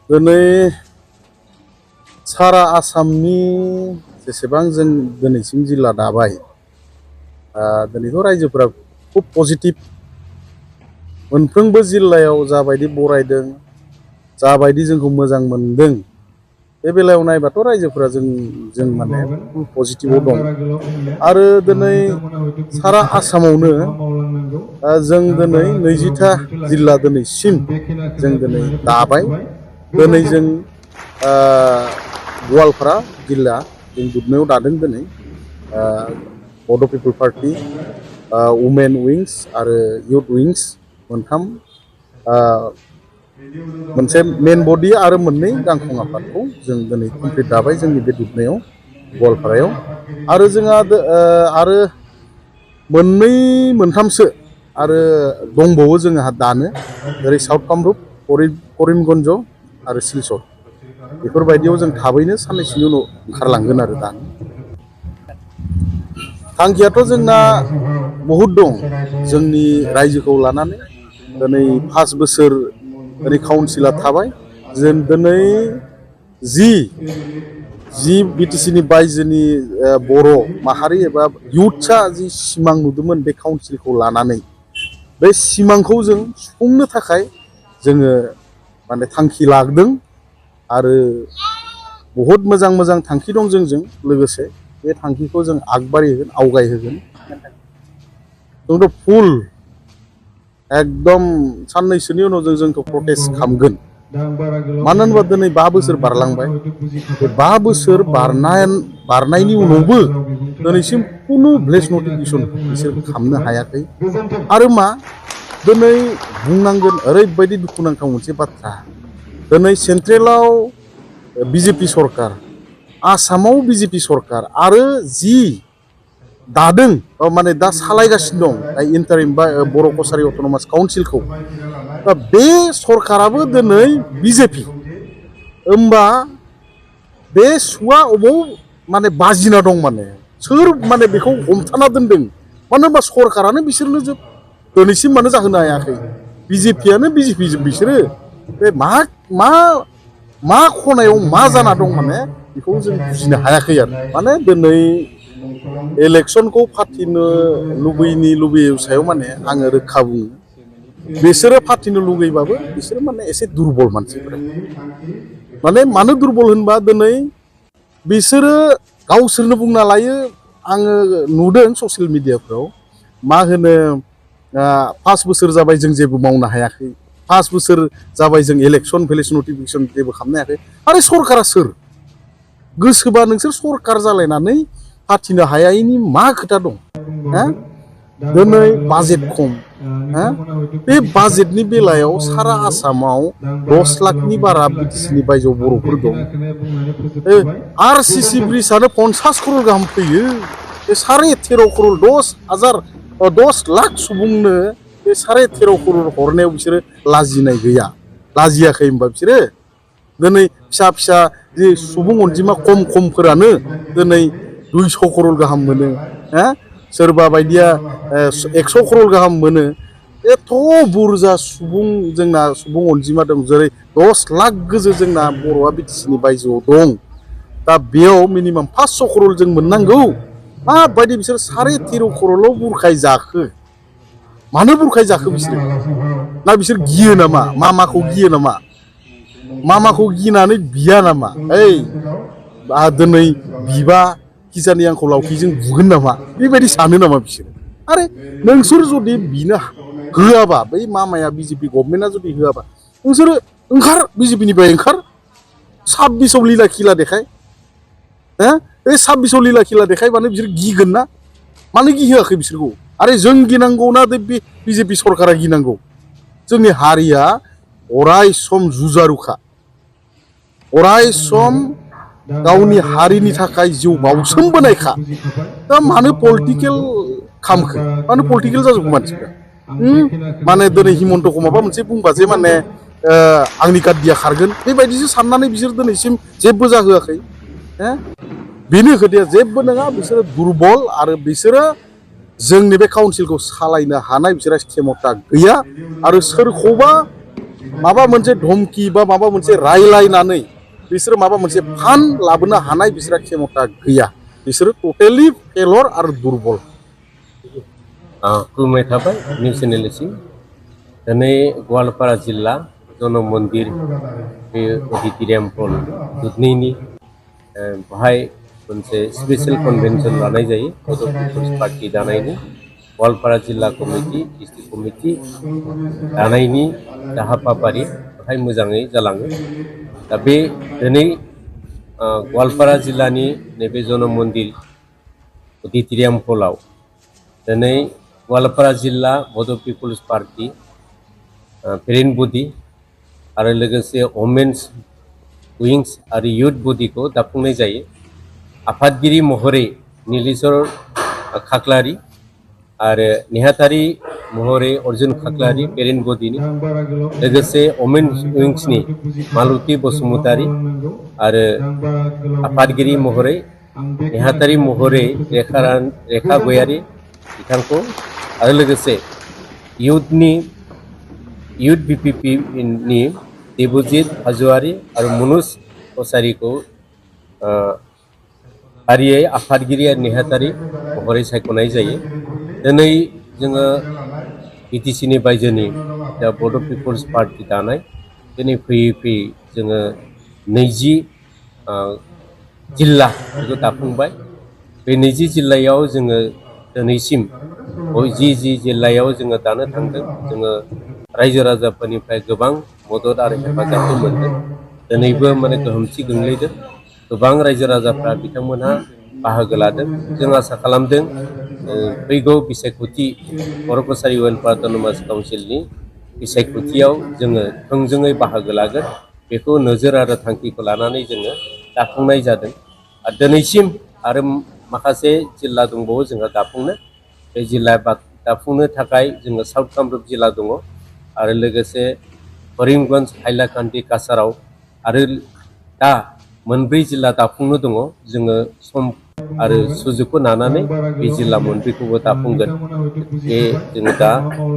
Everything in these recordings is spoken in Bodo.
दिनै सारा आसामनि जेसेबां जों दिनैसिम जिल्ला दाबाय दिनैथ' रायजोफोरा खुब पजिटिभ मोनफ्रोमबो जिल्लायाव जाबायदि बरायदों जाबायदि जोंखौ मोजां मोनदों बे बेलायाव नायबाथ' रायजोफोरा जों माने पजिटिभआव दं आरो दिनै सारा आसामावनो जों दिनै 20टा जिल्ला दिनैसिम जों दिनै दाबाय दिनै जों गवालपारा जिल्ला जों दुधनैयाव दादों दिनै बड' पिपल पार्टी वुमेन विंस आरो युथ विंस मोनथाम मोनसे मेन बडि आरो मोननै गांखं आफादखौ जों दिनै कमप्लिट दाबाय जोंनि बे दुधनैयाव गवालपारायाव आरो जोंहा आरो मोननै मोनथामसो आरो दंबावो जोंहा दानो जेरै साउथ कामरुप करिमगन्ज आरो सिलचर बेफोरबायदियाव जों थाबैनो साननैसोनि उनाव ओंखारलांगोन आरो दानो थांखियाथ' जोंना बहुद दं जोंनि रायजोखौ लानानै दिनै 5 बोसोर दिनै काउन्सिला थाबाय जों दिनै जि बिटिसिनि बायजोनि बर' माहारि एबा इयुथ्सआ जि सिमां नुदोंमोन बे काउन्सिलखौ लानानै बे सिमांखौ जों सुफुंनो थाखाय जोङो माने थांखि लादों आरो बहुद मोजां मोजां थांखि दं जोंजों लोगोसे बे थांखिखौ जों आगबारिहोगोन आवगायहोगोन जोंथ' फुल एकदम साननैसोनि उनाव जोंखौ प्रटेस्ट खालामगोन मानो होनबा दिनै 5 बोसोर बारलांबाय बे 5 बोसोर बारनायनि उनावबो दिनैसिम खुनु भिलेज नटिफिकेसन बिसोर खालामनो हायाखै आरो मा दिनै बुंनांगोन ओरैबायदि दुखुनांथाव मोनसे बाथ्रा दिनै सेन्ट्रेलाव बिजेपि सरकार आसामाव बिजेपि सरकार आरो जि दादों माने दा सालायगासिनो दं इन्टारिम बा बर' कसारि अट'नमास काउन्सिलखौ दा बे सरकाराबो दिनै बिजेपि होमबा बे सुवा अबाव माने बाजिना दं माने सोर माने बेखौ हमथाना दोनदों मानो होनबा सरकारानो बिसोरनो जोब दिनैसिम मानो जाहोनो हायाखै बिजेपियानो बिजेपि बिसोरो बे मा खनायाव मा जाना दं माने बेखौ जों बुजिनो हायाखै आरो माने दिनै इलेक्सनखौ फाथिनो लुबैयैनि सायाव माने आङो रोखा बुङो बिसोरो फाथिनो लुगैबाबो बिसोरो माने एसे दुरबल मानसिफोरा माने मानो दुरबल होनबा दिनै बिसोरो गावसोरनो बुंना लायो आङो नुदों ससियेल मिडियाफ्राव मा होनो 5 बोसोर जाबाय जों जेबो मावनो हायाखै 5 बोसोर जाबाय जों इलेक्सन भिलेज नटिफिकेसन जेबो खालामनो हायाखै आरो सरकारा सोर गोसोबा नोंसोर सरकार जालायनानै फाथिनो हायैनि मा खोथा दं दिनै बाजेट खम बे बाजेटनि बेलायाव सारा आसामाव 10 लाखनि बारा बिटिसिनि बायजोआव बर'फोर दं आरसिसि ब्रिजआनो 50 करोड़ गाहाम फैयो बे 13.5 करोड़ 10 लाख सुबुंनो बे 13.5 करोड़ हरनायाव बिसोरो लाजिनाय गैया लाजियाखै होनबा बिसोरो दिनै फिसा फिसा जि सुबुं अनजिमा खमफोरानो दिनै 200 करोड़ गाहाम मोनो सोरबा बायदिया 100 करोड़ गाहाम मोनो एथ' बुरजा जोंना सुबुं अनजिमा दं जेरै 10 लाख गोजो जोंना बर'आ बिटिसिनि बायजोआव दं दा बेयाव मिनिमाम 500 करोड़ जों मोननांगौ माबायदि बिसोर 13.5 करोड़ल' बुरखाय जाखो मानो बुरखाय जाखो बिसोरो ना बिसोर गियो नामा माखौ गियो नामा माखौ गिनानै बिया नामा दिनै बिबा किजानि आंखौ लावथिजों बुगोन नामा बेबायदि सानो नामा बिसोरो आरे नोंसोर जुदि बिनो होआबा बै मामाया बिजेपि गभर्नमेन्टआ जुदि होआबा नोंसोरो ओंखार बिजेपिनिफ्राय ओंखार 26आव लीला खिला देखाय बे 26आव लीला खिला देखायबानो बिसोर गिगोन ना मानो गिहोआखै बिसोरखौ आरे जों गिनांगौ ना बे बिजेपि सरकारा गिनांगौ जोंनि हारिया अराय सम जुजारुखा अराय सम गावनि हारिनि थाखाय जिउ बाउसोमबोनायखा दा मानो पलिटिकेल खामखो मानो पलिटिकेल जाजोबखो मानसिफ्रा माने दिनै हिमन्तखौ माबा मोनसे बुंबा जे माने आंनि गाद्दिया खारगोन बेबायदिसो साननानै बिसोर दिनैसिम जेबो जाहोआखै बेनो खोथाया जेबो नङा बिसोरो दुरबल आरो बिसोरो जोंनि बे काउन्सिलखौ सालायनो हानाय बिसोरहा खेमता गैया आरो सोरखौबा माबा मोनसे धमकी बा माबा मोनसे रायलायनानै बिसोरो माबा मोनसे फान लाबोनो हानाय बिसोरा क्षमता गैया। बिसोरो टटेलि फेलर आरो दुरबल। खुलुमनाय थाबाय निउस चेनेलसिम। दिनै गवालपारा जिल्ला जन' मन्दिर बे अडिट'रियाम हल दुधनैनि बेहाय मोनसे स्पेशल कन्भेन्सन लानाय जायो बड' पिपल्स पार्टी दानायनि गवालपारा जिल्ला कमिटि डिस्ट्रिक्ट कमिटि दानायनि जा हाबाफारि बेहाय मोजाङै जालाङो। दा बे दिनै गवालपारा जिल्लानि नैबे जन' मन्दिर अडिट'रियाम हलाव दिनै गवालपारा जिल्ला बड' पिपल्स पार्टी पेरेन्ट बडि आरो लोगोसे वमेन्स उइंस आरो युथ बडिखौ दाफुंनाय जायो। आफादगिरि महरै नीलेश्वर खाख्लारि आरो नेहाथारि महरै अर्जुन खाख्लारि पेरेन्ट बडिनि, लोगोसे वमेन्स उइंसनि मालति बसुमतारी आरो आफादगिरि महरै नेहाथारि महरै रेखा गयारि बिथांखौ आरो लोगोसे युथ BPP-नि देबजित हाज'वारि आरो मनुज कसारिखौ फारियै आफादगिरि आरो नेहाथारि महरै सायख'नाय जायो। दिनै जोङो BTC-नि बायजोनि जा बड' पिपल्स पार्टी दानाय दिनै फैयै फैयै जोङो 20 जिल्ला बेखौ दाफुंबाय। बे 20 जिल्लायाव जोङो दिनैसिम जि जिल्लायाव जोङो दानो थांदों जोङो रायजो राजाफोरनिफ्राय गोबां मदद आरो हेफाजाबबो मोनदों। दिनैबो माने गोहोमथि गोग्लैदों। गोबां रायजो राजाफ्रा बिथांमोनहा बाहागो लादों। जों आसा खालामदों फैगौ बिसायख'थि बर' कसारि वेलफेयार अट'नमास काउन्सिलनि बिसायख'थियाव जोङो थोंजोङै बाहागो लागोन। बेखौ नोजोर आरो थांखिखौ लानानै जोङो दाफुंनाय जादों। आरो दिनैसिम आरो माखासे जिल्ला दंबावो जोंहा दाफुंनो। बे जिल्ला दाफुंनो थाखाय जोङो साउथ कामरुप जिल्ला दङ आरो लोगोसे करिमगन्ज, हाइलाकान्दि, काछाराव आरो दा मोनब्रै जिल्ला दाफुंनो दङ। जोङो सम आरो सुजुगखौ लानानै बे जिल्ला मोनब्रैखौबो दाफुंगोन। बे जोङो दा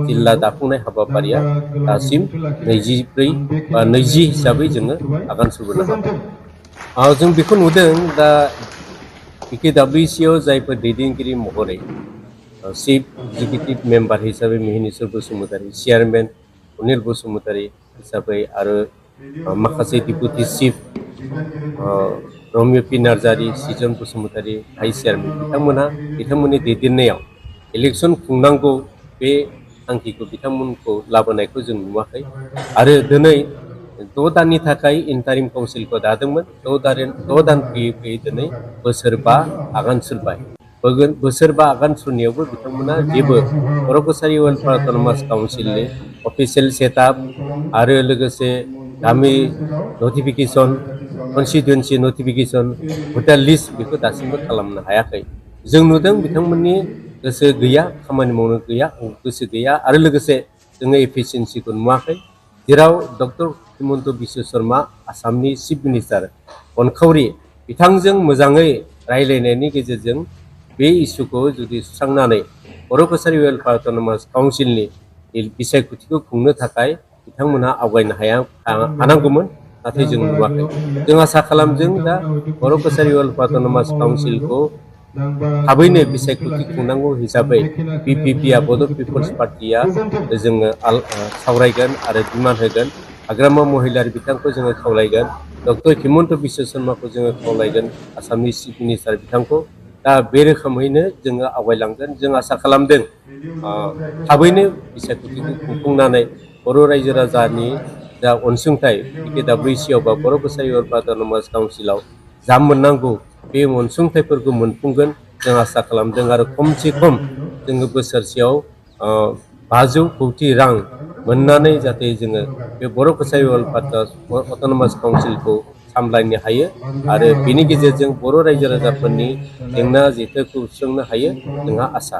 जिल्ला दाफुंनाय हाबाफारिया दासिम 20 हिसाबै जोङो आगान सुरबोनो हाबाय। जों बेखौ नुदों दा PKWCआव जायफोर दैदेनगिरि महरै चिफ एग्जिकिउटिभ मेम्बार हिसाबै मिहिनेश्वर बसुमतारी, चेयारमेन अनिल बसुमतारी हिसाबै आरो माखासे deputy chief Ramio P Narzary, Sijon Basumatary, vice chairman बिथांमोननि दैदेननायाव इलेक्सन खुंनांगौ बे थांखिखौ बिथांमोनखौ लाबोनायखौ जों नुवाखै। आरो दिनै 6 दाननि थाखाय इन्टारिम काउन्सिलखौ दादोंमोन। 6 दान फैयै फैयै दिनै बोसोरबा आगान सुरबाय। बोसोरबा आगान सुरनायावबो बिथांमोना जेबो बर' कसारि वेलफेयार अट'नमास काउन्सिलनि अफिसियेल सेटआप आरो लोगोसे गामि नटिफिकेसन, कनस्टिटुयेन्सि नटिफिकेसन, भटार लिस्ट बेखौ दासिमबो खालामनो हायाखै। जों नुदों बिथांमोननि गोसो गैया, खामानि मावनो गोसो गैया आरो लोगोसे जोङो एफिसियेन्सिखौ नुवाखै। जेराव डक्टर हिमन्त बिश्व शर्मा आसामनि चिफ मिनिस्टार अनखौरि बिथांजों मोजाङै रायलायनायनि गेजेरजों बे इस्युखौ जुदि सुस्रांनानै बर' कसारि वेलफेयार अट'नमास काउन्सिलनि बिसायख'थिखौ खुंनो थाखाय बिथांमोनहा आवगायनो हानांगौमोन, नाथाय जों नुवाखै। जों आसा खालामदों दा बर' कसारि वेलफेयार अट'नमास काउन्सिलखौ थाबैनो बिसायख'थि खुंनांगौ हिसाबै BPP-आ बड' पिपल्स पार्टीया जोङो सावरायगोन आरो डिमान्ड होगोन। हाग्रामा महिलारि बिथांखौ जोङो खावलायगोन। डक्टर हिमन्त बिश्व शर्माखौ जोङो खावलायगोन, आसामनि चिफ मिनिस्टार बिथांखौ। दा बे रोखोमैनो जोङो आवगायलांगोन। जों आसा खालामदों थाबैनो बिसायख'थिखौ खुंफुंनानै बर' रायजो राजानि जा अनसुंथाइ PKWCआव बा बर' कसारि वेलफेयार अट'नमास काउन्सिलाव जा मोननांगौ बे अनसुंथाइफोरखौ मोनफुंगोन जों आसा खालामदों। आरो खमसे खम जोङो बोसोरसेयाव 500 कौटि रां मोननानै जाहाथे जोङो बे बर' कसारि वेलफेयार अट'नमास काउन्सिलखौ सामलायनो हायो आरो बेनि गेजेरजों बर' रायजो राजाफोरनि जेंना जेथोखौ सुस्रांनो हायो जोंहा आसा।